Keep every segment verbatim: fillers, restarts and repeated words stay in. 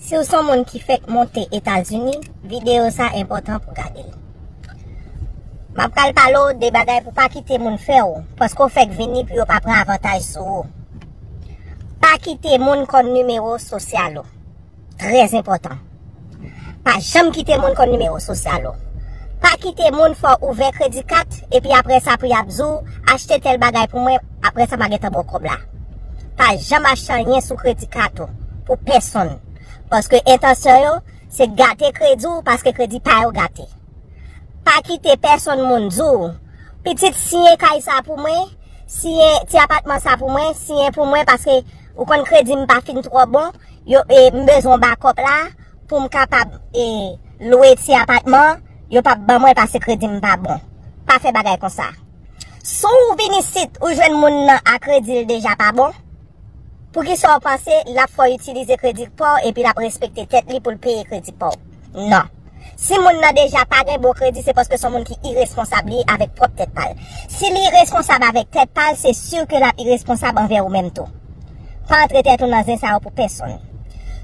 Si w se yon moun ki fèk monte Etazini, videyo sa enpòtan pou gade l. M ap pral pale w de bagay pou pa kite moun fè w, paske w fèk vini pou yo pa pran avantaj sou ou. Pa kite moun konn nimewo sosyal ou. Trè enpòtan. Pa janm kite moun konn nimewo sosyal ou. Pa kite moun fè w ouvè kredi kat, epi apre sa pou y ap di w, achte tèl bagay pou mwen, apre sa pa gentan ba w kòb la. Pa janm achte anyen sou kredi kat ou pou pèsonn. Paske entansyon yo, se gate kredi w, paske kredi pa yo gate. Pa kite pèsonn moun di w, pitit, siyen kay sa pou mwen, siyen ti apatman sa pou mwen, siyen pou mwen, paske ou konn kredi m pa fin twò bon, yo, e, m bezwen bakòp la pou m kapab, e, lwe ti apatman, yo p ap ban mwen paske kredi m pa bon. Pa fè bagay konsa. Si w vin isit, ou jwenn moun nan a kredi l deja pa bon, poukisa w panse l ap fè w itilize kredi pa w epi l ap respekte tèt li pou l peye kredi pa w? Non. Si moun nan deja pa gen bon kredi, se paske se yon moun ki iresponsab li avèk pwòp tèt pa l. Si li iresponsab avèk tèt pa l, se si ke l ap iresponsab anvè ou menm tou. Pa antre tèt ou nan zen sa yo pou pèsonn.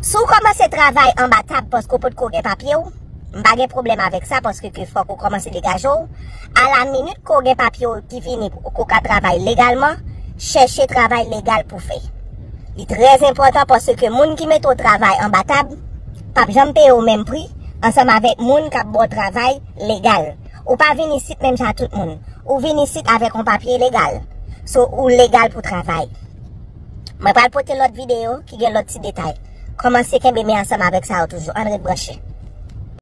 Si w kòmanse travay anba tab paske w potko gen papye w, m pa gen pwoblèm avèk sa paske ke fòk ou kòmanse degaje w. A la minit ke w gen papye w ki vini pou ke w ka travay legalman, chèche travay legal pou fè. Li trè enpòtan paske moun ki mete w travay anba tab p ap janm peye w menm pri ansanm avèk moun k ap ba w travay legal. Ou pa vin isit menm jan ak tout moun. Ou vin isit avèk yon papye legal. So, ou legal pou travay. Mwen pral pote lòt videyo ki gen lòt ti detay. Kòmanse kenbe men ansanm avèk sa yo toujou. Ann ret branche.